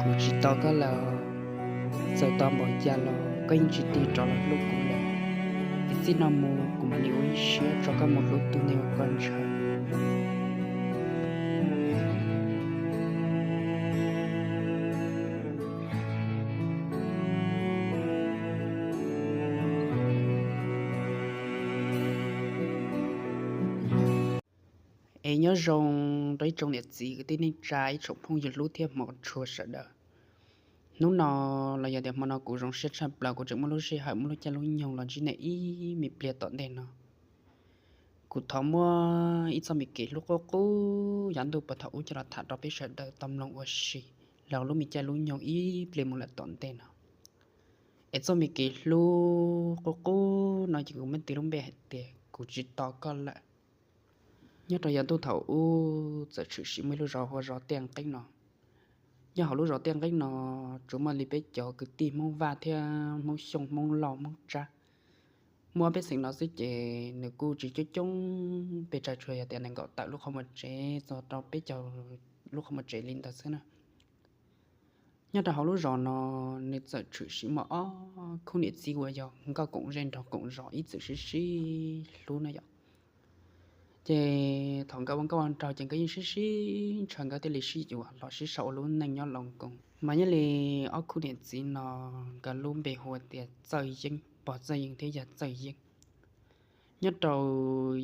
Kuv tsis tos koj lawm, txawm tos npaum cas los koj yeej tsis tig rov los hlub kuv lawm. Es txij no mus kuv mam li ua ib siab tso koj mus hlub tus neeg uas koj ntshaw. Es nyob zoo rau ib tsoom niam txiv kwv tij neej tsa, ib tsoom phooj ywg hlub thiab hmov tshua sawv daws. Hnub no los yog tias hmo no kuv zoo siab tshaj plaws, kuv tseem muaj lub sij hawm muaj lub caij lub nyoog los ntsib nej ib me pliag tom ntej no. Kuv thov muab ib txoj me kev hlub qub qub yav ntuj puag thaum ub coj los tham rau peb sawv daws tau mloog ua si los lub me caij lub nyoog ib pliag mus lawm tom ntej no. Es txoj me kev hlub qub qub no ces kuv muab tis lub npe hais tias kuv tsis tos koj lawm. Nyob rau yav ntuj thaum ub txawm tshwm sim muaj ib lub zos hu ua zos Tiaj Nqeeb no. Nyob hauv lub zos Tiaj Nqeeb no tsuas muaj li peb cov kwv tij Hmoob Vaj thiab Hmoob Xyooj, Hmoob Lauj, Hmoob Tsab. Muaj ob peb xeem no xwb ces nws kuj tsis coob coob, pes tsawg tsuas yog tias nees nkaum tawm lub qhov muag tsev txog rau peb caug lub qhov muag tsev li ntawd xwb na. Nyob rau hauv lub zos no nws txawm tshwm sim muaj ob khub niam txiv uas yog nkauj koom zej nraug koom zos ib txwm sib sib hlub na yom. Ces thaum nkawd ua nkauj ua nraug ces nkawd yeej sib sib ntshaw, nkawd thiaj li sib yuav los sib sau ua lub neej nyob Loos Koos. Mas nyob li ob khub niam txiv no nkawd lub npe hu tias Txawj Yeeb, pog Txawj Yeeb thiab yawg Txawj Yeeb. Nyob rau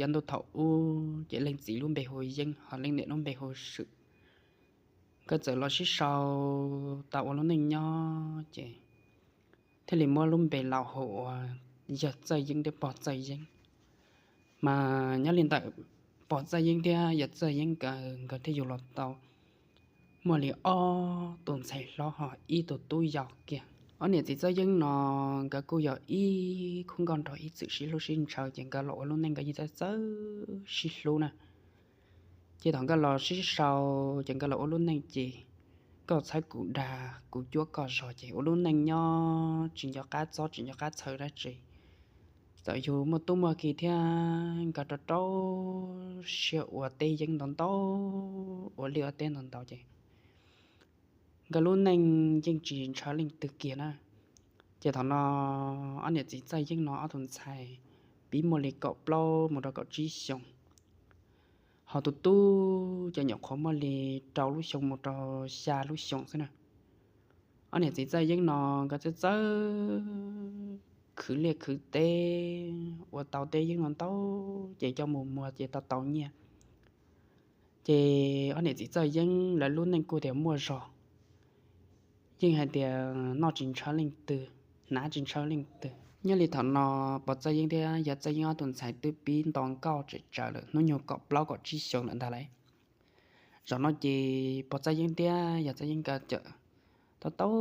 yav ntuj thaum ub ces leej txiv lub npe hu Yeeb, ho leej niam lub npe hu Swm. Nkawd txawm los sib sau tau ua lub neej nyob ces thiaj li muab lub npe laus hu ua yawg Txawj Yeeb thiab pog Txawj Yeeb. Mas nyob li ntawm pog Txawj Yeeb thiab yawg Txawj Yeeb nkawd, nkawd thiaj yug los tau muaj li ob tus ntxhais hlob ho ib tug tub yau kiag. Ob niam txiv Txawj Yeeb no nkawd kuj yog ib khub nkauj nraug ib txwm sib hlub sib ntshaw ces nkawd los ua lub neej nkawd yeej txawj txawj sib hlub na. Ces thaum nkawd los sib sau ces nkawd los ua lub neej ces koj txhawb kuv dag, kuv cuab koj zog ces ua lub neej nyob tsis nco qab txob tsis nco qab txhawj dab tsi. Txawm yug muaj tub muaj ki thiab nkawd rau rau siab ua teb yeeb ntau ntau, ua liaj ua teb ntau ntau ces nkawd lub neej yeej tsis ntshaw leej twg kiag na. Ces thaum no ob niam txiv Txawj Yeeb no ob tug ntxhais pib muaj li kaum plaub mus rau kaum tsib xyoos, ho tus tub ces nyuam qhuav muaj li rau lub xyoo mus rau xya lub xyoos xwb na. Ob niam txiv Txawj Yeeb no nkawd txawj txawj khwv liaj khwv teb, ua tau teb yeeb no ntau ces coj mus muag ces tau tau nyiaj. Ces ob niam txiv Txawj Yeeb lawv lub neej kuj tias muaj zog, yeej hais tias noj tsis ntshaw leej twg, hnav tsis ntshaw leej twg. Nyob li thaum no pog Txawj Yeeb thiab yawg Txawj Yeeb ob tug ntxhais twb pib nto nkauj tsem tsawv lawm, hnub nyoog kaum plaub kaum tsib xyoos lawm ntag lauj. Zaum no ces pog Txawj Yeeb thiab yawg Txawj Yeeb nkawd txawm taub taub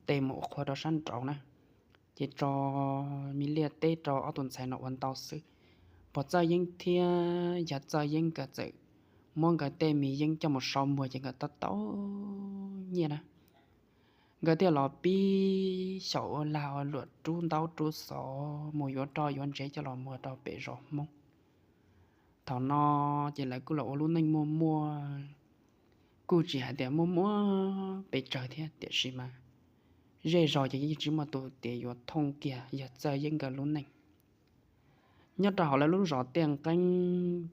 tes mus ua qhua rau sab nraud na, ces tso me liaj teb rau ob tug ntxhais no ua ntau xwb. Pog Txawj Yeeb thiab yawg Txawj Yeeb nkawd txawm muab nkawd tej me yeeb coj mus sau muag ces nkawd tau tau nyiaj na. Nkawd thiaj los pib xyaum ua lag ua luam rub ntaub rub xov mus yuav roj yuav ntsev coj los muag rau pem zos Hmoob. Thaum no ces lawv kuj los ua lub neej muaj muaj, kuj tsis hais tias muaj muaj pes tsawg thiab, tiam sis mas zej zos ces yeej tsis muaj tus tias yuav thooj kiag yawg Txawj Yeeb nkawd lub neej. Nyob rau hauv lawv lub zos Tiaj Nqeeb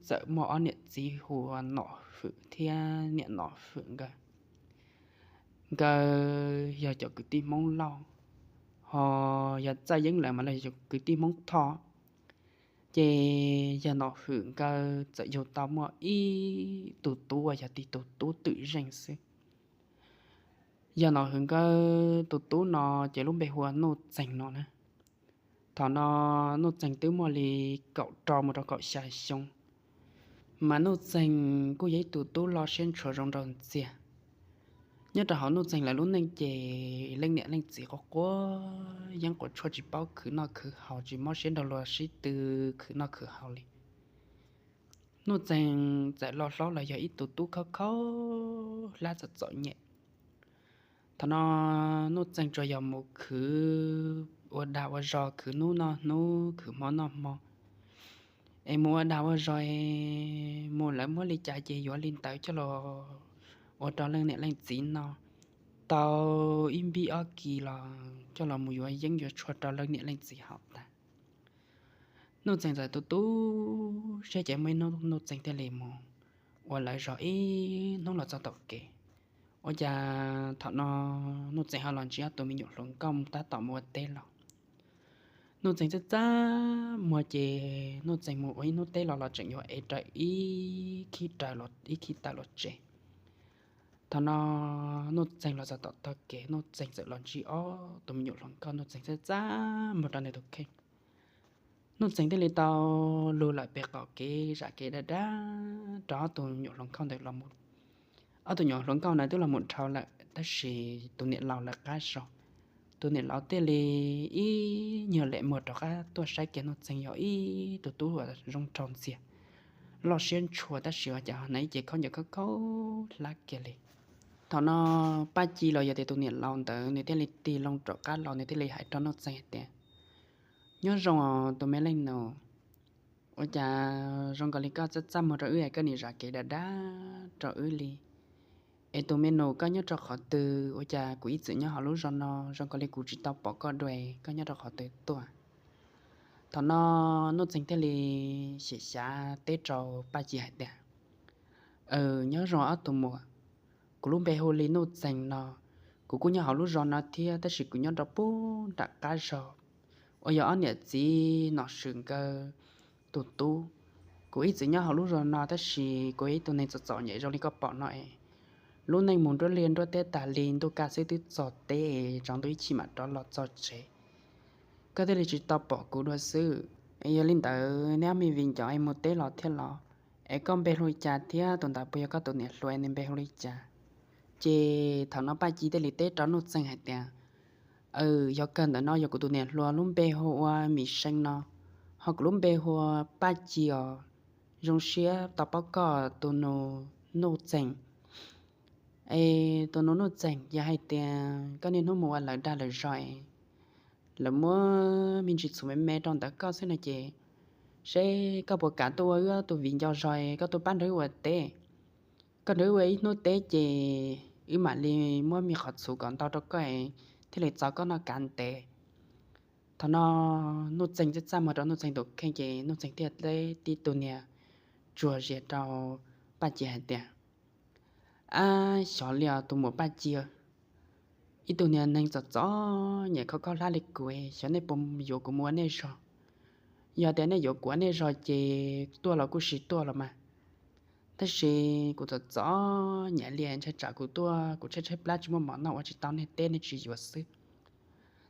txawm muaj ob niam txiv hu ua Nom Hwm thiab niam Nom Hwm nkawd. Nkawd yog cov kwv tij Hmoob Lauj, ho yawg Txawj Yeeb lawv mas los yog cov kwv tij Hmoob Thoj. Ces yawg Nom Hwm nkawd txawm yug tau muaj ib tug tub uas yog tib tug tub twm zeej xwb. Yawg Nom Hwm nkawd tus tub no ces lub npe hu ua Nuj Txeeg no na. Thaum no Nuj Txeeg twb muaj li kaum rau mus rau kaum xya xyoo, mas Nuj Txeeg kuj yog ib tug tub loj siab ntshua zoo nraug ntxiag. Nyob rau hauv Nuj Txeeg lawv lub neej ces leej niam leej txiv quav quav yeeb quav tshuaj, tsis paub khwv noj khwv haus, tsis mob siab nrog luag sib tw khwv noj khwv haus li. Nuj Txeeg txawm loj hlob los yog ib tug tub khaub khaub hlab txom txom nyem. Thaum no Nuj Txeeg tsuas yog mus khwv ua dag ua zog, khwv hnub noj hnub, khwv hmo noj hmo. Es mus ua dag ua zog, mus lawv muab li cas ces yuav li ntawd coj los ua rau leej niam leej txiv noj. tau ib npib ob kis los coj los mus yuav yeeb yuav tshuaj rau leej niam leej txiv haus tag. Nuj Txeeg txawm tu tu siab ces muaj ib hnub Nuj Txeeg thiaj li mus ua lawv zog ib hnub los txog tom kev. Ua cas thaum no Nuj Txeeg ho los ntsib ob tug me nyuam hluas nkauj tab tom mus ua teb los. Nuj Txeeg txaj txaj muag ces Nuj Txeeg mus ua ib hnub teb los los tseem yuav ev raws ib khib taws los tsev. Thaum no Nuj Txeeg los txog tom tog kev, Nuj Txeeg txawm los ntsib ob tug me nyuam hluas nkauj, Nuj Txeeg txaj txaj muag rau ntawm tus kheej. Nuj Txeeg thiaj li tau lug lawm pem qaum kev zam kev dag dag rau ob tug nyuam hluas nkauj ntawd los mus. Ob tug nyuam hluas nkauj ntawd twb los mus dhau lawm tab sis tus niam laus lawv qab zog. Tus niam laus thiaj li ib nyuag lem muag rov qab tuaj saib kiag Nuj Txeeg yog ib tug tub uas zoo nraug ntxiag, loj siab ntshua tab sis ua cas hnav ib ce khaub ncaws khaub khaub hlab kiag li. Thaum no Paj Ci los yog tias tus niam laus ntawd nws thiaj li tig loo rov qab los nws thiaj li hais rau Nuj Txeeg hais tias, Nyob zoo os tus me leej nus, ua cas zoo nkaus li koj txaj txaj muag rau wb es koj nim zam kev dag dag rau wb li. Es tus me nus koj nyob rau qhov twg, ua cas kuv ib txwm nyob hauv lub zos no zoo nkaus li kuv tsis tau pom koj dua, koj nyob rau qhov twg tuaj? Thaum no Nuj Txeeg thiaj li xyem xyav teb rau Paj Ci hais tias, Aws, nyob zoo ob tug muam, kuv lub npe hu li Nuj Txeeg no, kuv kuj nyob hauv lub zos no thiab tab sis kuv nyob rau pem nram qab zog uas yog ob niam txiv Nom Swm nkawd tus tub. Kuv ib txwm nyob hauv lub zos no tab sis kuv ib tug neeg txom txom nyem zoo li koj pom no es, lub neej mus nruab liaj nruab teb tas li ntuj kaj xwb twb txog teb es tsaus ntuj ib chim mam rov los txog tsev. Koj thiaj li tsis tau pom kuv dua xwb. Yog li ntawd neb ob me viv ncaus es mus teb los thiab los, es koj npe hu li cas thiab tus ntawd puas yog koj tus niam hluas, nws npe hu li cas? Ces thaum no Paj Ci thiaj li teb rau Nuj Txeeg hais tias, Aws, yog kawg ntawm no yog kuv tus niam hluas lub npe hu ua Mim See no, ho kuv lub npe hu ua Paj Ci os. Zoo siab tau paub koj tus nus Nuj Txeeg. Es tus nus Nuj Txeeg, yog hais tias koj niaj hnub mus ua lawv dag lawv zog es lawv muab me ntsis txhuv me me rau ntawm koj xwb no ces, seb koj puas kam tuaj ua wb tus viv ncaus zog es koj tuaj pab nrog wb ua teb. Koj nrog wb ua ib hnub teb ces wb mam li muab me qhov txhuv kom ntau rau koj es thiaj li txaus koj noj kav ntev. Thaum no Nuj Txeeg txaj txaj muag rau Nuj Txeeg tus kheej ces Nuj Txeeg thiaj teb tib tug niag tsuag zias rau Paj Ci hais tias, Ab, xyov li os tus muam Paj Ci, ib tug niag neeg txom txom nyem khaub khaub hlab li kuv, xyov nej puas yuav kuv mus ua nej zog. Yog tias nej yuav kuv ua nej zog ces tuaj los kuj sim tuaj los mas, tab sis kuv txom txom nyem li ntshai tsam kuv tuaj kuv tshaib tshaib plab tsis muaj mov noj ua tsis tau nej teb nej tsis yuav xwb.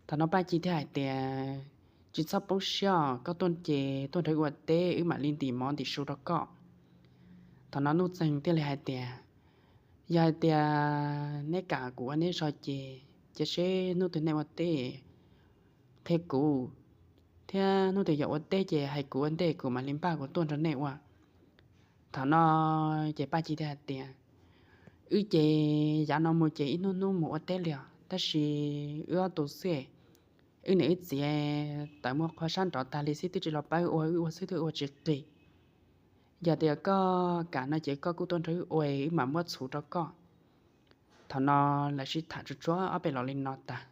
Thaum no Paj Ci thiaj hais tias, Tsis txhob poob siab os, koj tuaj ces tuaj nrog wb ua teb wb mam li ntim mov ntim su rau koj. Thaum no Nuj Txeeg thiaj li hais tias, Yog hais tias neb kam kuv ua neb zog ces cia seb hnub twg nej ua teb qhia kuv, thiab hnub twg yog ua teb ces hais kuv ua ntej kuv mam li npaj kuv tuaj nrog nej ua. Thaum no ces Paj Ci thiaj hais tias, Wb ces yav no mus ces ib hnub hnub mus ua teb li os, tab sis wb ob tug xwb, wb niam wb txiv tawm muag qhov sab nrov tag li xwb twb tsis los pab wb ua, wb ua xwb twb ua tsis qis. Yog tias koj kam no ces koj kuj tuaj nrog wb ua, wb mam muab txhuv rau koj. Thaum no lawv sib tham tsuag tsuag ob peb lo li no tag,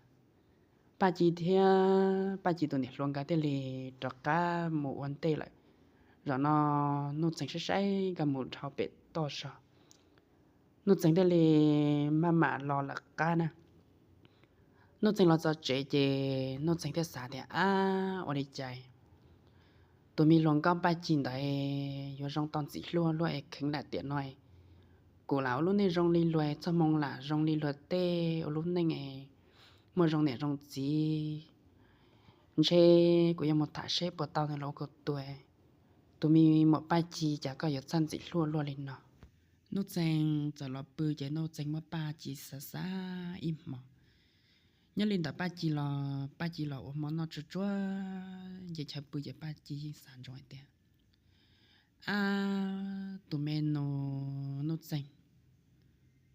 Paj Ci thiab Paj Ci tus niam hluas nkawd thiaj li rov qab mus ua ntej lawm. Zaum no Nuj Txeeg saib saib nkawd mus dhau pem toj zog, Nuj Txeeg thiaj li maj mam los lawm qab na. Nuj Txeeg los txog tsev ces Nuj Txeeg thiaj xav tias, Ab, ua li cas tus me hluas nkauj Paj Ci ntawd yuav zoo tau ntxim hlub luaj es kheev lam tiam no. Kuv lam ua lub neej zoo li luag, txoj hmoo lam zoo li luag tej ua lub neej es muaj zoo niam zoo txiv. Ntshe kuv yuav mus tham seb puas tau nws los ua kuv tus. Tus me muam Paj Ci, cas koj yuav txawj ntxim hlub luaj li no? Nuj Txeeg txawm los pw ces Nuj Txeeg muab Paj Ci xav xav ib hmos. Nyob li ntawm Paj Ci los Paj Ci los ua hmo noj tsuag tsuag nce chaw pw ces Paj Ci yeej xav ntsoov hais tias, Ab, tus me nus Nuj Txeeg,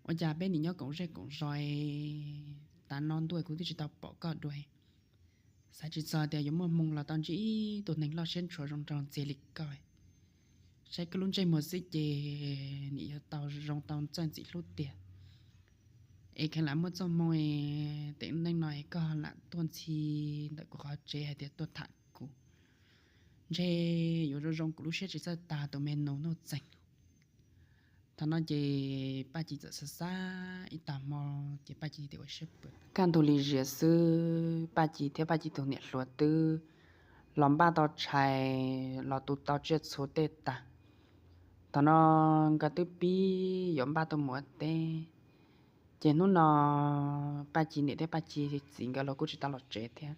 ua cas peb nim nyob koom zej koom zos, tav no ntuj kuv twb tsis tau pom koj dua. Xav tsis txog tias yuav muaj hmoo los tau ntsib ib tug neeg loj siab ntshua zoo nraug ntxiag li koj. Saib koj lub ntsej muag xwb ces nim yuav tau zoo tau txawj ntxim hlub tiag. Es kheev lam muaj txoj hmoo es teem neej no es koj lam tuaj ntxhi ntawm kuv qhov tsev hais tias tuaj tham kuv, ntshe yuav zoo zoo kuv lub siab tsis txawj tag tus me nus Nuj Txeeg. Thaum no ces Paj Ci txawm xav xav ib tag hmo ces Paj Ci tias ua siab pw. Kaj ntug li zias xwb, Paj Ci thiab Paj Ci tus niam hluas twb los npaj tau tshais los tu tau tsiaj txhu tej tag. Thaum no nkawd twb pib yuav npaj tuaj mus ua teb, ces hnub no Paj Ci niam thiab Paj Ci txiv nkawd los kuj tsis tau los tsev thiab,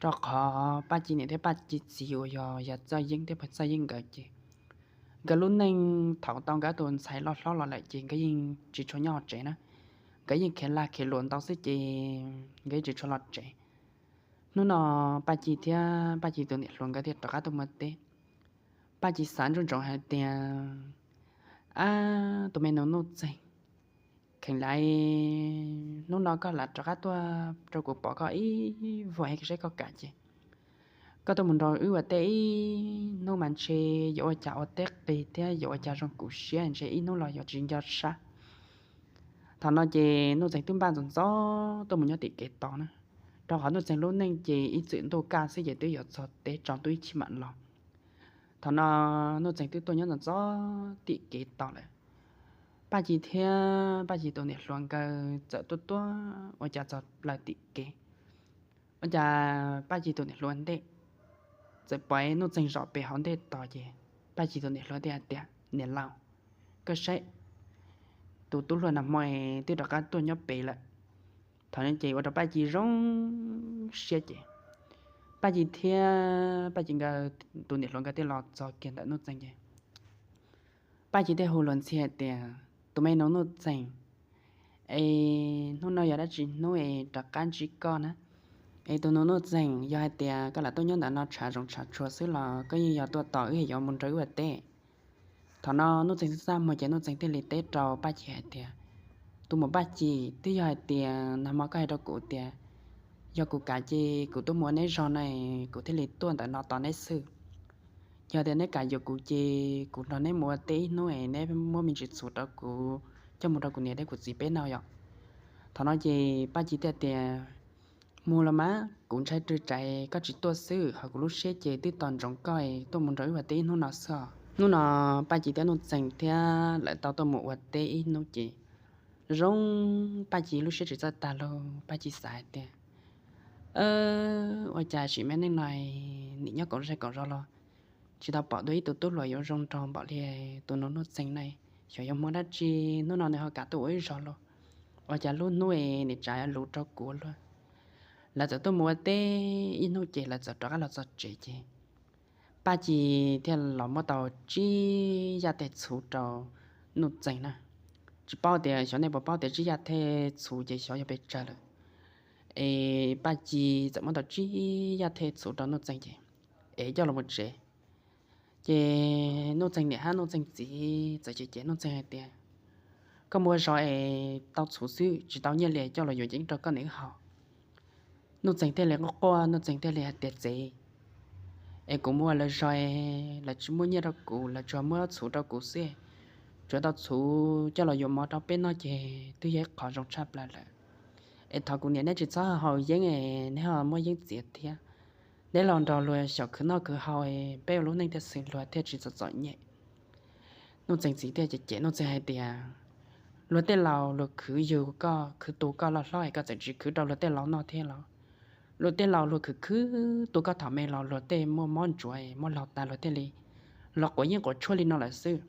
rau qhov Paj Ci niam thiab Paj Ci txiv uas yog yawg Txawj Yeeb thiab pog Txawj Yeeb nkawd ces nkawd lub neej thaum tau nkawd tus ntxhais loj hlob los lawm ces nkawd yeej tsis tshua nyob hauv tsev na. Nkawd yeej khiav lag khiav luam ntau xwb ces nkawd yeej tsis tshua los tsev. Hnub no Paj Ci thiab Paj Ci tus niam hluas nkawd thiaj rov qab tuaj mus ua teb. Paj Ci xav ntsoov ntsoov hais tias, ab, tus me nus Nuj Txeeg, kheev lam hnub no koj lam rov qab tuaj rau kuv pom koj ib vuag es saib koj kam ces koj tuaj mus nrog wb ua teb ib hnub mas ntshe yuav ua cas ua teb qis thiab yuav ua cas zoo kuv siab ntshe ib hnub los yuav tsis nco sab. Thaum no ces Nuj Txeeg twb npaj ntxov ntxov tuaj mus nyob tim kev tos na, rau qhov Nuj Txeeg lub neej ces ib txwm ntuj kaj xwb ces twb yuav txog teb tsaus ntuj ib chim mam los. Thaum no Nuj Txeeg twb tuaj nyob ntxov ntxov tim kev tos lawm. Paj Ci thiab Paj Ci tus niam hluas nkawd txawm tuaj tuaj ua cas txog plaws tim kev. Ua cas Paj Ci tus niam hluas ntej txawm pom Nuj Txeeg zaum pem hauv ntej tos ces Paj Ci tus niam hluas thiaj hais tias, niam laus, koj saib, tus tub hluas nag hmo twb rov qab tuaj nyob pem lawm. Thaum no ces ua rau Paj Ci zoo siab ces Paj Ci thiab Paj Ci nkawd tus niam hluas nkawd thiaj los txog kiag ntawm Nuj Txeeg ces Paj Ci thiaj hu luag ntxhi hais tias, tus me nus Nuj Txeeg, es hnub no yog dab tsi hnub es rov qab ntsib koj na? Es tus nus Nuj Txeeg, yog hais tias koj lam tuaj nyob ntawm no tshav zoov tshav tshua xwb los koj yeej yog tuaj tos wb yuav mus nrog wb ua teb? Thaum no Nuj Txeeg xab xab muag ces Nuj Txeeg thiaj li teb rau Paj Ci hais tias, tus muam Paj Ci, twb yog hais tias nag hmo koj hais rau kuv tias yog kuv kam ces kuv tuaj mus ua neb zog na, kuv thiaj li tuaj ntawm no tos neb xwb. Yog tias neb kam yuav kuv ces kuv nrog neb mus ua teb ib hnub es neb muab me ntsis txhuv rau kuv coj mus rau kuv niam thiab kuv txiv peb noj yom. Thaum no ces Paj Ci thiaj tias, mus los mas, kuv ntshai rwg rais koj tsis tuaj xwb, ho kuv lub siab ces twb tos ntsoov koj tuaj mus nrog wb ua teb ib hnub no xwb os. Hnub no Paj Ci thiab Nuj Txeeg thiab lawv tau tuaj mus ua teb ib hnub ces zoo, Paj Ci lub siab tsis txawj tag lauj. Paj Ci xav hais tias, ua cas sim me neej no nim nyob koom zej koom zos los tsis tau pom dua ib tug tub hluas yuav zoo nraug npaum li tus nus Nuj Txeeg ne, xyov yuav muaj dab tsi hnub no nws ho kam tuaj ua wb zog lauj. Ua cas lub hnub es nim tsav luv rau kuv luaj. Lawv txawm tuaj mus ua teb ib hnub ces lawv txawm rov qab los txog tsev ces Paj Ci thiaj los muab tau tsib yaj thej txhuv rau Nuj Txeeg na. Tsis paub tias xyov nej puas paub tias tsib yaj thej txhuv ces xyov yog pes tsawg lawm. Es Paj Ci txawm muab tau tsib yaj thej txhuv rau Nuj Txeeg ces es coj los mus tsev. Ces Nuj Txeeg niam hab Nuj Txeeg txiv txawm cem cem Nuj Txeeg hais tias, koj mus ua zog es tau txhuv xwb tsis tau nyiaj li, coj los yuav ceeb rau koj niam wb haus. Nuj Txeeg thiaj li quaj quaj, Nuj Txeeg thiaj li hais tias, txiv, es kuv mus ua lawv zog es lawv tsis muab nyiaj rau kuv, lawv tsuas muab txhuv rau kuv xwb. Tsuav tau txhuv coj los yuav mov rau peb noj ces twb yog ib qho zoo tshaj plaws lawm. Es thov kuv niam neb tsis txhob haus yeeb es neb ho muab yeeb txiav thiab. Neb los nrog luag xyaum khwv noj khwv haus es peb ua lub neej thiaj xws luag thiaj tsis txom txom nyem. Nuj Txeeg txiv thiaj cem cem Nuj Txeeg hais tias, luag tej laus luag khwv yug koj khwv tu koj loj hlob es koj txawm tsis khwv rau luag tej laus noj thiab los? Luag tej laus luag khwv khwv tu koj thaum me los luag tej muaj mob ntsuav muaj laug tas luag thiaj li los quav yeeb quav tshuaj li no lawm xwb.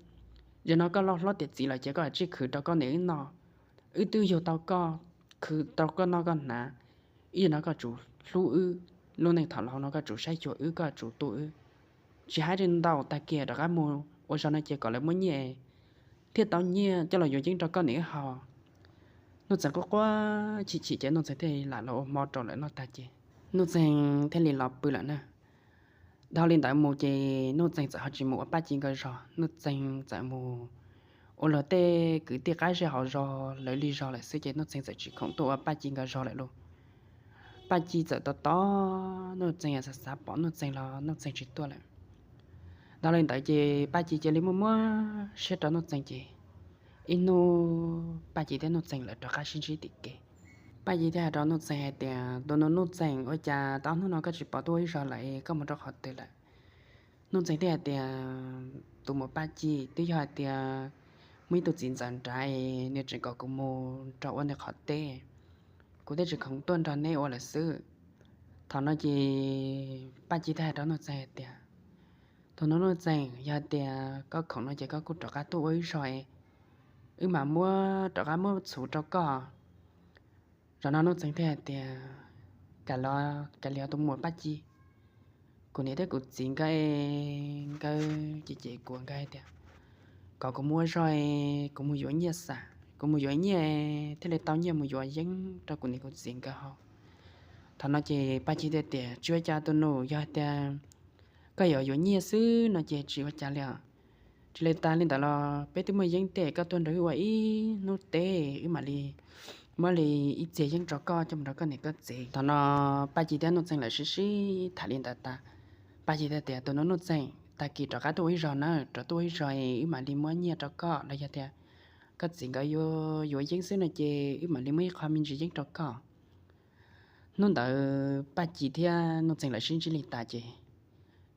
Yog no koj loj hlob tiav txiv lawm ces koj tsij khwv rau koj niam wb noj. Wb twb yug tau koj, khwv rau koj noj koj hnav. Ib yam no koj tsum hlub wb, lub neej thaum laus no koj tsum saib xyuas wb, koj tsum tu wb. Tsis hais li ntau, tag kis rov qab mus ua zog no ces kom lawv muab nyiaj thiaj tau nyiaj coj los yuav yeeb rau koj niam wb haus. Nuj Txeeg quaj quaj chim chim ces Nuj Txeeg thiaj li lam los ua hmo rau lawv noj tag ces Nuj Txeeg thiaj li los pw lawm na. Dhau li ntawd mus ces Nuj Txeeg txawm ho tsis mus ua Paj Ci nkawd zog, Nuj Txeeg txawm mus ua luag tej kwv tij qab zej hauv zos lawv li zog lawm xwb ces Nuj Txeeg txawm tsis khoom tuaj ua Paj Ci nkawd zog lawm lauj. Paj Ci txawm tos tos Nuj Txeeg, xav xav pom Nuj Txeeg los Nuj Txeeg tsis tuaj lawm. Dhau li ntawd ces Paj Ci cia li muaj muab siab rau Nuj Txeeg ces Ib hnub Paj Ci thiab Nuj Txeeg lawv rov qab sib ntsib tim kev. Paj Ci thiaj hais rau Nuj Txeeg hais tias, tus nus Nuj Txeeg, ua cas tau ob hnub no koj tsis pom tuaj ua ib zaug lawm, koj mus rau qhov twg lawm? Nuj Txeeg thiaj hais tias, tus muam Paj Ci, twb yog hais tias muaj ib tug txiv ntxawm nrad, nws tseem kom kuv mus rau ua nws qhov teb, kuv thiaj tsis khoom tuaj nrog neb ua lawm xwb. Thaum no ces Paj Ci thiaj hais rau Nuj Txeeg hais tias, tus nus Nuj Txeeg, yog hais tias koj khoom no ces koj kuj rov qab tuaj ua ib zaug, wb mam muab rov qab muab txhuv rau koj. Zaum no Nuj Txeeg thiaj hais tias, kav liam tus muam Paj Ci, kuv niam thiab kuv txiv nkawd, nkawd ces ces kuv nkawd hais tias kom kuv mus ua zog, kuv mus yuav nyiaj xwb, kuv mus yuav nyiaj thiaj li tau nyiaj mus yuav yeeb rau kuv niam kuv txiv nkawd haus. Thaum no ces Paj Ci thiaj tias, tsis ua cas tus nus, yog hais tias koj yuav yuav nyiaj xwb no ces tsis ua cas li os. Tsis li tas li ntawd los peb twb muaj yeeb tej, koj tuaj nrog wb ua ib hnub teb, wb mam li muab li ib txiag yeeb rau koj coj mus rau koj niam koj txiv. Thaum no Paj Ci thiab Nuj Txeeg lawv sib sib tham li ntawd tas, Paj Ci thiaj tias, tus nus Nuj Txeeg, tag kis rov qab tuaj ua ib zaug na, rov tuaj ua ib zaug wb mam li muab nyiaj rau koj, los yog tias koj txiv nkawd yuav yuav yeeb xwb no ces wb mam li muab ib qho me ntsis yeeb rau koj. Hnub ntawd Paj Ci thiab Nuj Txeeg lawv sib ntsib li tas ces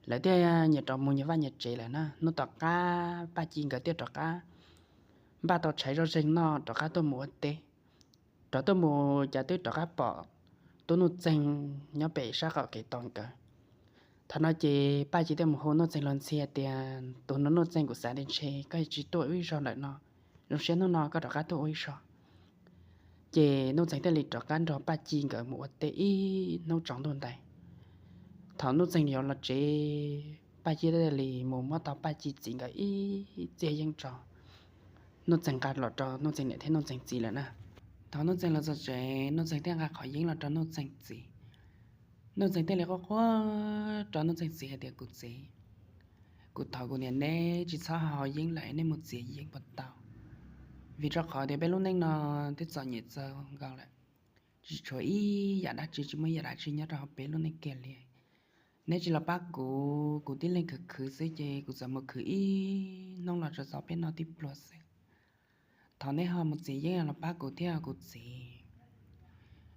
lawv thiaj nyias rov mus nyias vaj nyias tsev lawm na. Hnub tom qab Paj Ci nkawd thiaj rov qab npaj tau tshais zoj zeeg noj rov qab tuaj mus ua teb. Rov tuaj mus ces twb rov qab pom tub Nuj Txeeg nyob pem sab qaum kev tos nkawd. Thaum no ces Paj Ci thiaj mus hu Nuj Txeeg los ntxhi tias, tus nus Nuj Txeeg, kuv xav tias ntshe koj tsis tuaj ua ib zaug lawm no, zoo siab hnub no koj rov qab tuaj ua ib zaug. Ces Nuj Txeeg thiaj li rov qab nrog Paj Ci nkawd mus ua teb ib hnub tsaus ntuj ntais. Thaum Nuj Txeeg yuav los tsev, Paj Ci thiaj li mus muab tau Paj Ci txiv nkawd ib txiag yeeb tso. Nuj Txeeg nqa los rau Nuj Txeeg niam thiab Nuj Txeeg txiv lawm na. Thaum Nuj Txeeg los txog tsev, Nuj Txeeg thiaj nqa qhov yeeb los rau Nuj Txeeg txiv. Nuj Txeeg thiaj li quaj quaj rau Nuj Txeeg txiv hais tias, kuv txiv, kuv thov kuv niam neb tsis txhob haus yeeb lawm, neb mus txiav yeeb puas tau? Vim rau qhov tias peb lub neej no twb txom nyem txaus nkaus lawm, tsis tshuav ib yam dab tsi, tsis muaj ib yam dab tsi nyob rau hauv peb lub neej kiag li. Neb tsis los pab kuv, kuv tib leeg khwv khwv xwb ces kuv txawm mus khwv ib hnub los tsuas txog peb noj tib pluag xwb. Thov neb ho mus txiav yeeb los pab kuv thiab kuv txiv.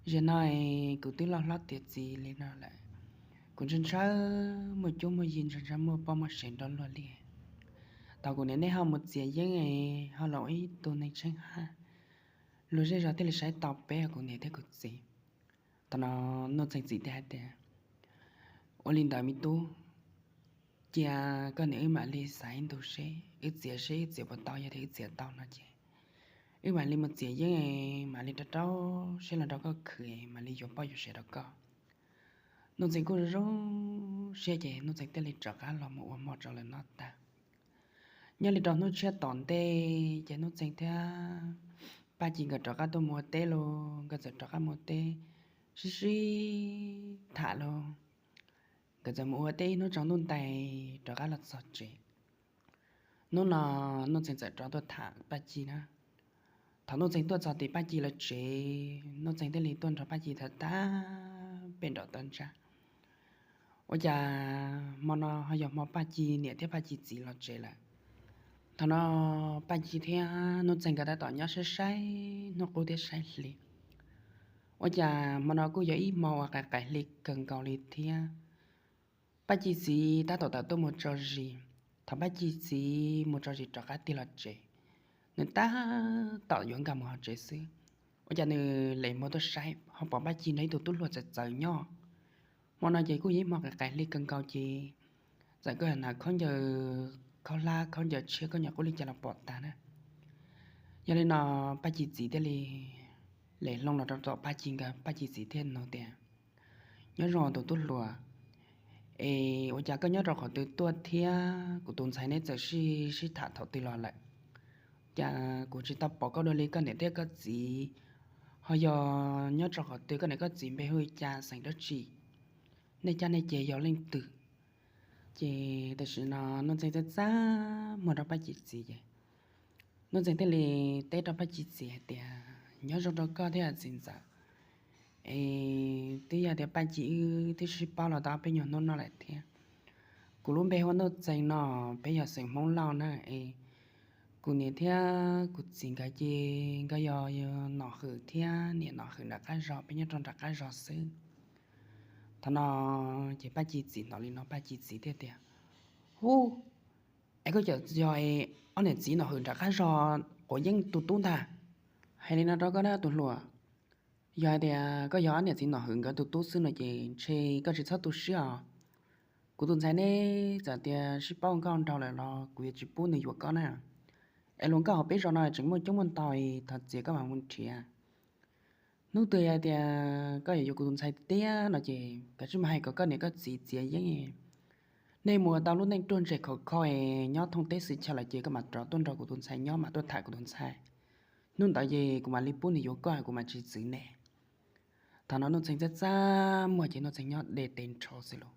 Zaum no kuv twb loj hlob tiav txiv li no lawm, kuv ntshaw ntshaw muaj cuab muaj yig, ntshaw ntshaw muaj poj muaj sev nrog luag li. Thov kuv niam neb ho mus txiav yeeb, ho los ua ib tug neeg tsheej haj, luag zej zog thiaj li saib tau peb, kuv niam thiab kuv txiv. Thaum no Nuj Txeeg txiv thiaj hais tias, ua li ntawd me tub, cia koj niam wb mam li xav ib ntus seb wb txiav seb wb txiav puas tau, yog tias wb txiav tau no ces wb mam li mus txiav yeeb, mam li rau rau siab los rau koj khwv, mam li yuav poj yuav sev rau koj. Nuj Txeeg kuj zoo zoo siab ces Nuj Txeeg thiaj li rov qab los mus ua hmo rau lawv noj tag. Nyob li rau hnub tshiab tom ntej ces Nuj Txeeg thiab Paj Ci nkawd rov qab tuaj mus ua teb los, nkawd txawm rov qab mus ua teb, sib sib tham los, nkawd txawm mus ua teb ib hnub tsaus ntuj ntais rov qab los txog tsev. Hnub no Nuj Txeeg txawm rov tuaj tham Paj Ci na. Thaum Nuj Txeeg tuaj txog tim Paj Ci lawv tsev, Nuj Txeeg thiaj li tuaj nrog Paj Ci tham tag pem nram toj ntsaj. Ua cas hmo no ho yog hmo Paj Ci niam thiab Paj Ci txiv los tsev lawm. Thaum no Paj Ci thiab Nuj Txeeg nkawd tab tom nyob saib saib hnub qub thiab saib hli. Ua cas hmo no kuj yog ib hmo uas qaim qaim hli kawg nkaus li thiab. Paj Ci txiv tab tom tawm tuaj mus tso zis. Thaum Paj Ci txiv mus tso zis rov qab tig los tsev, nws tab tom yuav nkag mus hauv tsev xwb, ua cas nws lem muag tuaj saib ho pom Paj Ci nrog ib tug tub hluas txawv txawv nyob. Hmo no ces kuj yog ib hmo qaim qaim hli kawg nkaus ces txawm koj hnav khaub ncaws khaub hlab, khaub ncaws tshiab, khaub ncaws qub li cas los pom tag na. Yog li no Paj Ci txiv thiaj li lem hlo los rau tom Paj Ci nkawd, Paj Ci txiv thiaj nug tias, nyob zoo tus tub hluas, es ua cas koj nyob rau qhov twg tuaj thiab kuv tus ntxhais neb txawm sib sib tham thaum twg los lawm? Cas kuv tsis tau pom koj dua li, koj niam thiab koj txiv ho yog nyob rau qhov twg, koj niam koj txiv npe hu li cas, xeem dab tsi, nej caj nej ces yog leej twg? Ces tam sim no Nuj Txeeg txaj txaj muag rau Paj Ci txiv ces Nuj Txeeg thiaj li teb rau Paj Ci txiv hais tias, nyob zoo rau koj thiab txiv ntxawm. Es twb yog tias Paj Ci wb twb sib paub los tau peb nyuag hnub no lawm thiab. Kuv lub npe hu ua Nuj Txeeg no, peb yog xeem Hmoob Lauj na. Es Kuv niam thiab kuv txiv nkawd ces nkawd yog nom hwm thiab niam nom hwm nram qab zos, peb nyob rau nram qab zos xwb. Thaum no ces Paj Ci txiv hnov li no Paj Ci txiv thiaj tias, Hub, es koj cov yog ob niam txiv nom hwm nram qab zos quav yeeb tus tub ntag. Hais li no rau koj na tus hluas, yog hais tias koj yog ob niam txiv nom hwm nkawd tus tub xwb no ces ntshe koj tsis txhob tu siab os. Kuv tus ntxhais neb txawm tias sib paub nkauj nraug lawm los kuv yuav tsis pub nws yuav koj na. Es luag nkauj hauv peb zos no tseem muaj coob muaj ntau, thov txim koj mam mus nrhiav. Hnub twg yog tias koj yuav yuav kuv tus ntxhais tiag no ces kav tsij mus hais kom koj niam koj txiv txiav yeeb. Nej mus ua tau lub neej ruaj ntseg khov kho, nyob thoob teb xwm chaw lawm ces koj mam rov tuaj nrog kuv tus ntxhais nyob, mam tuaj tham kuv tus ntxhais. Hnub ntawd ces kuv mam li pub nws yuav koj, kuv mam tsis txwv nej. Thaum no Nuj Txeeg txaj txaj muag ces Nuj Txeeg nyob deb tes nrho xwb lauj.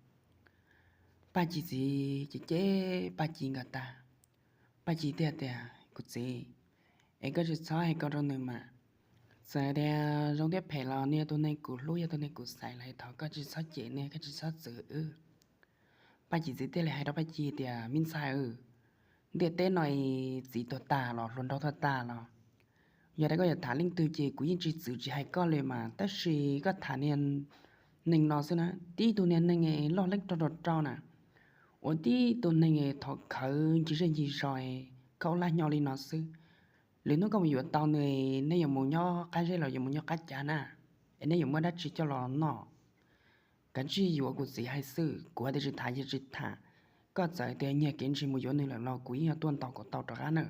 Paj Ci txiv ces cem Paj Ci nkawd tas. Paj Ci thiaj tias, Kuv txiv, es koj tsis txhob hais ko rau nws mas. Txawm tias zoo thiab phem los nws yog tus neeg kuv hlub, yog tus neeg kuv xaiv lawm, thov koj tsis txhob cem nws, koj tsis txhob txwv wb. Paj Ci txiv thiaj li hais rau Paj Ci tias, Me ntxhais, ntiaj teb no txiv tuag tas los hluas nraug tuag tas los, yog tias koj yuav tham leej twg ces kuv yeej tsis txwv tsis hais koj li mas, tab sis koj tham niag neeg no xwb na, tib tug niag neeg loj leeb rau rau rau na, ua tib tug neeg thov khawv ncig zej ncig zos, khaub laj hnyo li no xwb. Lwm hnub koj mus yuav tau nws, nej yuav mus nyob qab zeb los yuav mus nyob qab cav na, es nej yuav muaj dab tsi coj los noj? Kav tsij yuav, kuv txiv hais xwb, kuv hais tias tsis tham ces tsis tham. Koj txawm tias nyiag kev ntsis mus yuav nws lawm los kuv yeej yuav tuaj ntaus kom tau rov qab na.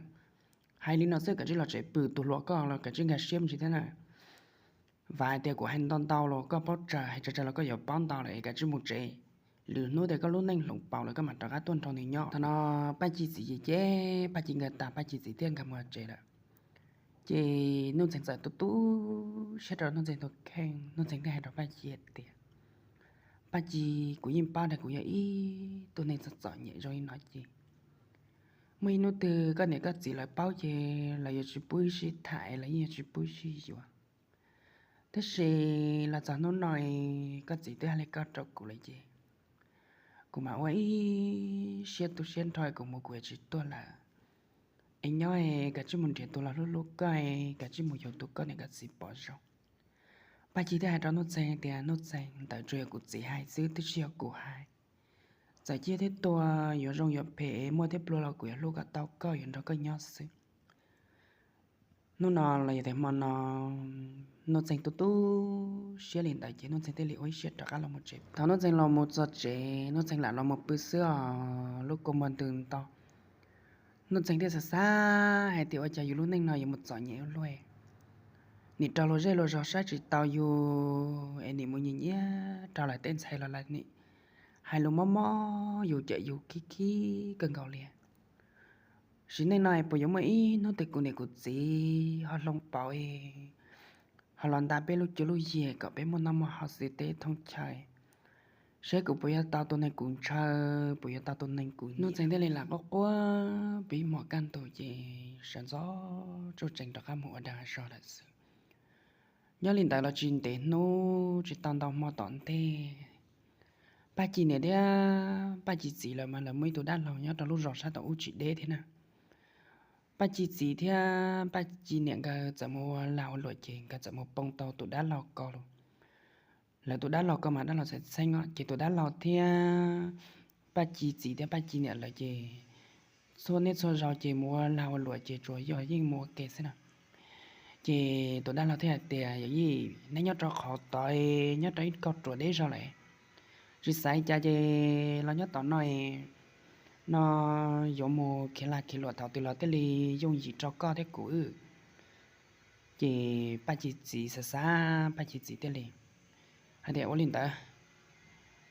Hais li no xwb, kav tsij los tsev pw, tus hluas koj los kav tsij nkag siab me ntsis thiab na. Vam hais tias kuv hais ntau ntau los koj paub tsawg, hais tsawg tsawg los koj yuav paub ntau lawm es kav tsij mus tsev. Lwm hnub tias koj lub neej hloov pauv lawm koj mam rov qab tuaj nrog nws nyob. Thaum no Paj Ci txiv ces cem Paj Ci nkawd tas, Paj Ci txiv thiaj nkag mus tsev lawm. Ces Nuj Txeeg txawm tu tu siab rau Nuj Txeeg tus kheej, Nuj Txeeg thiaj hais rau Paj Ci hais tias, Paj Ci, kuv yeej paub tias kuv yog ib tug neeg txom txom nyem zoo li no ces muaj ib hnub twg koj niam koj txiv lawv paub ces lawv yuav tsis pub wb sib tham, lawv yeej yuav tsis pub wb sib yuav. Tab sis los txog hnub no koj txiv twb hais li koj rau kuv lawm ces kuv mam ua ib siab tu siab nrho, kuv mus kuv yuav tsis tuaj lawm. Es nyob es kav tsij mus nrhiav tus los hlub hlub koj, kav tsij mus yuav tus koj niam koj txiv pom zoo. Paj Ci thiaj hais rau Nuj Txeeg tias, Nuj Txeeg, ntawd tsuas yog kuv txiv hais xwb, twb tsis yog kuv hais. Txawm ciaj thiab tuag, yuav zoo yuav phem, muaj thiab pluag los kuv yuav hlub kom tau koj, yuav nrog koj nyob xwb. Hnub no los yog tias hmo no, Nuj Txeeg tu tu siab li ntawd ces Nuj Txeeg thiaj li ua ib siab rov qab los mus tsev. Thaum Nuj Txeeg los mus txog tsev, Nuj Txeeg lam los mus pw xwb os, lub kua muag ntws nto. Nuj Txeeg thiaj xav xav hais tias, Ua cas yus lub neej no yuav mus txom nyem ua luaj? Nim raug luag zej luag zog saib tsis tau yus es nim mus nyiam nyiam raug lawv tej ntxhais los lawv nim hais lus mob mob yus, cem yus khib khib kawg nkaus li. Sim neej no puas yuav muaj ib hnub twg kuv niam kuv txiv ho hloov pauv ho los nta peb lub cuab lub yig kom peb muaj noj muaj haus xwb teb thoob chaw, seb kuv puas yuav tau tus neeg kuv ntshaw, puas yuav tau tus neeg kuv nyiam. Nuj Txeeg thiaj li lam quaj quaj pib hmo kaj ntug ces sawv ntxov tsuj tsees rov qab mus ua dag zog lawm xwb. Nyob li ntawd los tsis ntev hnub tsis tau ntau hmo tom ntej, Paj Ci niam thiab Paj Ci txiv lawv mas lawv muaj ib tug dab laug nyob rau lub zos sab tom ub tsis deb thiab na. Paj Ci txiv thiab Paj Ci niam nkawd txawm mus ua lag ua luam ces nkawd txawm mus poob tau tus dab laug ko los. Lawv tus dab laug ko mas dab laug txhais txheeb os, ces tus dab laug thiab Paj Ci txiv thiab Paj Ci niam lawv ces txhua niaj txhua zaus ces mus ua lag ua luam ces tsuas yog yeej mus ua ke xwb na. Ces tus dab laug thiaj hais tias, Yawm yij, neb nyob rau qhov tod, nyob rau ib kauj ruam deb zog lawm, tsis xav li cas ces los nyob tom no, no yuav mus khiav lag khiav luam thaum twg los thiaj li yooj yim rau koj thiab kuv wb. Ces Paj Ci txiv xav xav, Paj Ci txiv thiaj li hais tias, Ua li ntawd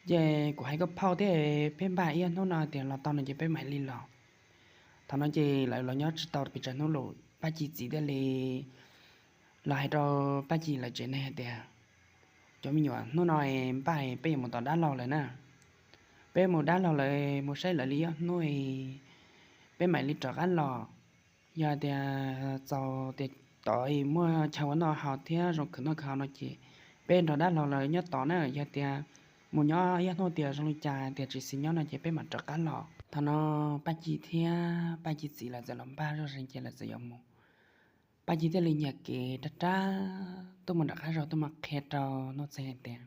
ces kuv hais koj phauj thiab, peb npaj ib ob hnub no tias los tau no ces peb mam li los. Thaum no ces lawv los nyob tsis tau pes tsawg hnub los Paj Ci txiv thiaj li los hais rau Paj Ci lawv tsev neeg hais tias, Cov me nyuam, hnub no npaj peb yuav mus tom dab laug lawm na. Peb mus dab laug lawm, mus saib lawv li ob hnub, peb mam li rov qab los. Yog tias txaus tias tod muaj chaw ua noj haus thiab zoo khwv noj khwv haus no ces peb nrog dab laug lawv nyob tod na. Yog tias mus nyob ib ob hnub tias zoo li cas tias tsis xis nyob no ces peb mam rov qab los. Thaum no Paj Ci thiab Paj Ci txiv lawv txawm los npaj zoj zeeg ces lawv txawm yuav mus. Paj Ci thiaj li nyiag kev rag rag tuaj mus nram qab zos tuaj mus qhia rau Nuj Txeeg hais tias,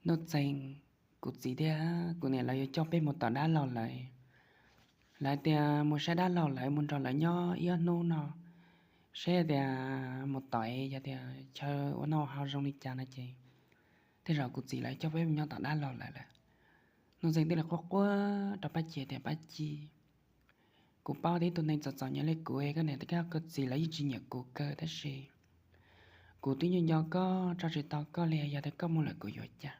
Nuj Txeeg, kuv txiv thiab kuv niam lawv yuav coj peb mus tom dab laug lawv. Lawv tias mus saib dab laug lawv, mus nrog lawv nyob ib ob hnub no, saib tias mus tom yog tias chaw ua noj haus zoo li cas no ces tej zaum kuv txiv lawv coj peb mus nyob tom dab laug lawv lawm. Nuj Txeeg thiaj li quaj quaj rau Paj Ci tias, Paj Ci, kuv paub tias ib tug neeg txom txom nyem li kuv, koj niam thiab koj txiv lawv yeej tsis nyiam kuv kawg, tab sis kuv twb nco nco koj, tso tsis tau koj li, yog tias koj mus lawm kuv yuav ua cas?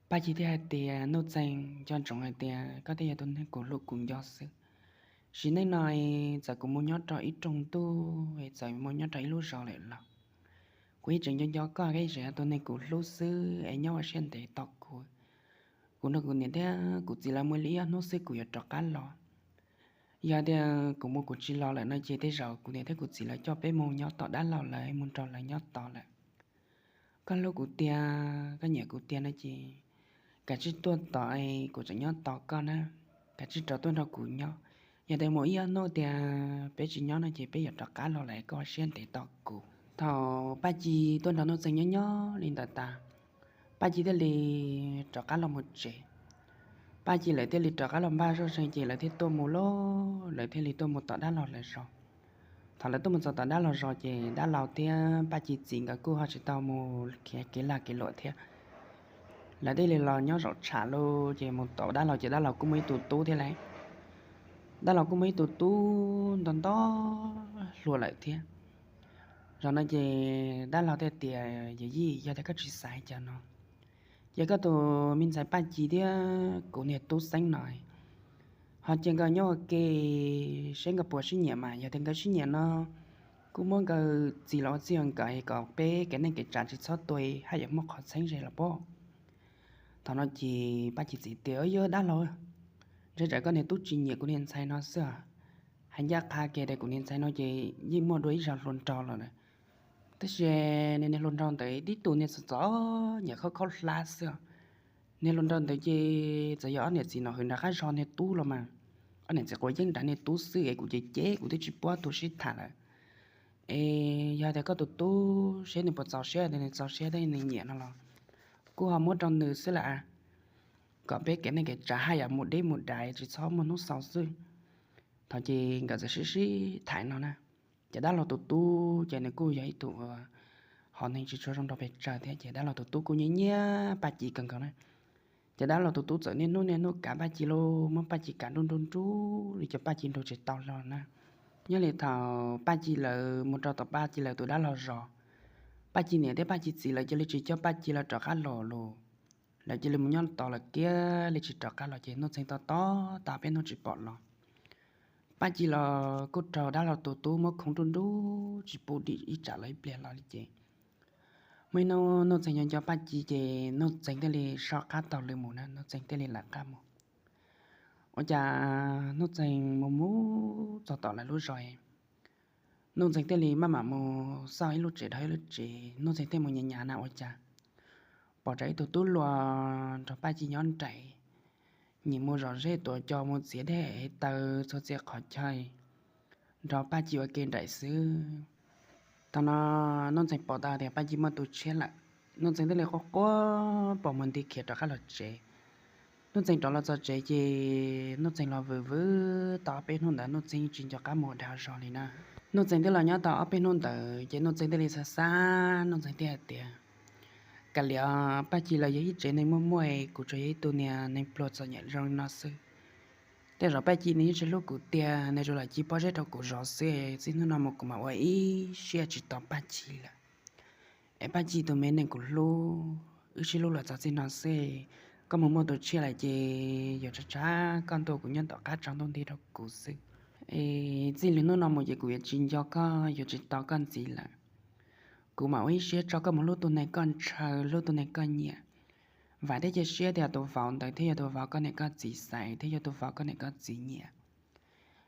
Paj Ci thiaj hais tias, Nuj Txeeg, nco ntsoov hais tias koj thiaj yog tus neeg kuv hlub kuv nco xwb. Sim neej no txawm kuv mus nyob rau ib rooj ntuj, txawm mus nyob rau ib lub zos lawm los kuv yeej tseem nco nco koj, koj yeej tseem yog tus neeg kuv hlub xwb es nyob ua siab ntev tos kuv. Kuv nrog kuv niam thiab kuv txiv lawv mus li ib ob hnub xwb kuv yuav rov qab los. Yog tias kuv mus kuv tsis los lawm no ces tej zaum kuv niam thiab kuv txiv lawv coj peb mus nyob tom dab laug lawv, mus nrog lawv nyob tos lawm. Koj hlub kuv tiag, koj nyiam kuv tiag no ces kav tsij tuaj tos, kuv tseem nyob tos koj na. Kav tsij rov tuaj nrog kuv nyob. Yog tias mus ib ob hnub tias peb tsis nyob no ces peb yuav rov qab los lawm, koj ua siab ntev tos kuv. Thaum Paj Ci tuaj nrog Nuj Txeeg nyob nyob li ntawd tas, Paj Ci thiaj li rov qab los mus tsev. Paj Ci lawv thiaj li rov qab los npaj zoj zeeg ces lawv thiaj tuaj mus lauj, lawv thiaj li tuaj mus tom dab laug lawv zos. Thaum lawv tuaj mus txog tom dab laug zos ces dab laug thiab Paj Ci txiv nkawd kuj ho tsis tau mus khiav kev lag kev luam thiab. Lawv thiaj li los nyob zaum tsham lawm ces mus tom dab laug ces dab laug kuj muaj ib tug tub thiab lauj. Dab laug kuj muaj ib tug tub nto nto hluas lawm thiab. Zaum no ces dab laug thiaj tias, Yawm yij, yog tias koj tsis xav cas no, ces koj tus me ntxhais Paj Ci thiab kuv niag tub xeeb no ho cia nkawd nyob ua ke seb nkawd puas sib nyiam mas, yog tias nkawd sib nyiam no kuj muab nkawd txis los ua txij nkawm kom peb kev neej kev tsav tsis txhob tua haj yam muaj qhov txheeb ze los pob. Thaum no ces Paj Ci txiv tias, Yog dab laug, ntshe tsam koj niag tub tsis nyiam kuv niag ntxhais no xwb. Hais ncaj qha kiag tias kuv niag ntxhais no ces yeej muaj dua ib zaug hluas nraug lawm na, tab sis nws niag hluas nraug ntawd tib tug niag txom txom nyem khaub khaub hlab xwb. Niag hluas nraug ntawd ces txawm yog ob niam txiv no hwm nram qab zog niag tub los mas, ob niam txiv quav yeeb nrad niag tub xwb es kuv ces cem kuv twb tsis pub tus sib tham lawm. Es yog tias koj tus tub seb nws puas txaus siab, tias nws txaus siab thiab nws nyiam no los kuj ho muab rau nws xwb lawm, kom peb kev neej kev tsav haj yam mus deb mus dav tsis txhob muaj hnub xaus xwb. Thaum ces nkawd txawm sib sib tham no na, ces dab laug tus tub ces nws kuj yog ib tug hom neeg tsis tshua zoo rau pes tsawg thiab ces dab laug tus tub kuj nyiam nyiam Paj Ci kawg nkaus na. Ces dab laug tus tub txawm niaj hnub niaj hnub kav Paj Ci lauj, muab Paj Ci kav nruj nruj nruj li cas Paj Ci nrug tsis tau los na. Nyob li thaum Paj Ci lawv mus rau tom Paj Ci lawv tus dab laug zos, Paj Ci niam thiab Paj Ci txiv lawv cia li tsis coj Paj Ci lawv rov qab los lawm. Lawv cia li mus nyob tos lawm kiag li tsis rov qab los ces Nuj Txeeg tos tos tau peb hnub tsis pom los. Paj Ci los kuj raug dab laug tus tub muab khoov nruj nruj tsis pub dim ib tsam los ib pliag los li ces muaj ib hnub Nuj Txeeg nco nco Paj Ci ces Nuj Txeeg thiaj li soj qab taug lw mus na, Nuj Txeeg thiaj li lawv qab mus. Ua cas Nuj Txeeg mus mus txog tom lawv lub zos, Nuj Txeeg thiaj li maj mam mus xauj ib lub tsev dhau ib lub tsev, Nuj Txeeg thiaj mus nyav nyav na ua cas pom tsam ib tug tub hluas nrog Paj Ci nyob nraim, nyiam mus zom zeb tuav cos mus txiav dej taws txhua txhia qhov chaw nrog Paj Ci ua ke nraim xwb. Thaum no Nuj Txeeg pom tau tias Paj Ci muaj tus tshiab lawm, Nuj Txeeg thiaj li quaj quaj pom mus nti khiav rov qab los tsev. Nuj Txeeg rov los txog tsev ces Nuj Txeeg los vwm vwm tau ob peb hnub ntawd Nuj Txeeg tsis nco qab mus dag zog li na. Nuj Txeeg twb los nyob tau ob peb hnub ntawd ces Nuj Txeeg thiaj li xav xav, Nuj Txeeg thiaj hais tias, Kav liam, Paj Ci lawv yog ib tsev neeg muaj muaj, kuv tsuas yog ib tug niag neeg pluag txom nyem zoo no xwb. Tej zaum Paj Ci nws yeej tsis hlub kuv tiag, nws tsuas lam ci pob zeb rau kuv zov xwb, txij hnub no mus kuv mam ua ib siab tsis tos Paj Ci lawm. Es Paj Ci tus me neeg kuv hlub, wb sib hlub los txog txij no xwb, koj mus muaj tus tshiab lawm ces yuav tshav tshav koj ntuas kuv nyob tom qab tsaus ntuj nti rau kuv xwb. Es txij li hnub no mus ces kuv yuav tsis nco koj, yuav tsis tos koj ntxiv lawm. Kuv mam ua ib siab tso koj mus hlub tus neeg koj ntshaw, hlub tus neeg koj nyiam. Vam thiab cia siab tias tus vauv ntawd thiaj yog tus vauv koj niam koj txiv xaiv, thiaj yog tus vauv koj niam koj txiv nyiam.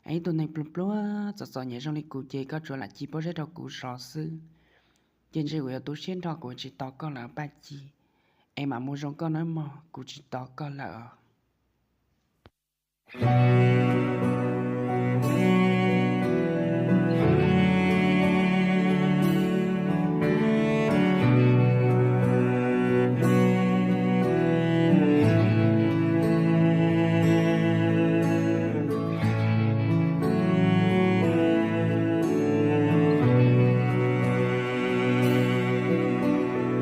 Es ib tug neeg pluag pluag txom txom nyem zoo li kuv ces koj tsuas lam ci pob zeb rau kuv zov xwb. Ces ntshe kuv yuav tu siab nrho, kuv tsis tos koj lawm Paj Ci. Es mam mus zoo koj nawb mog, kuv tsis tos koj lawm os.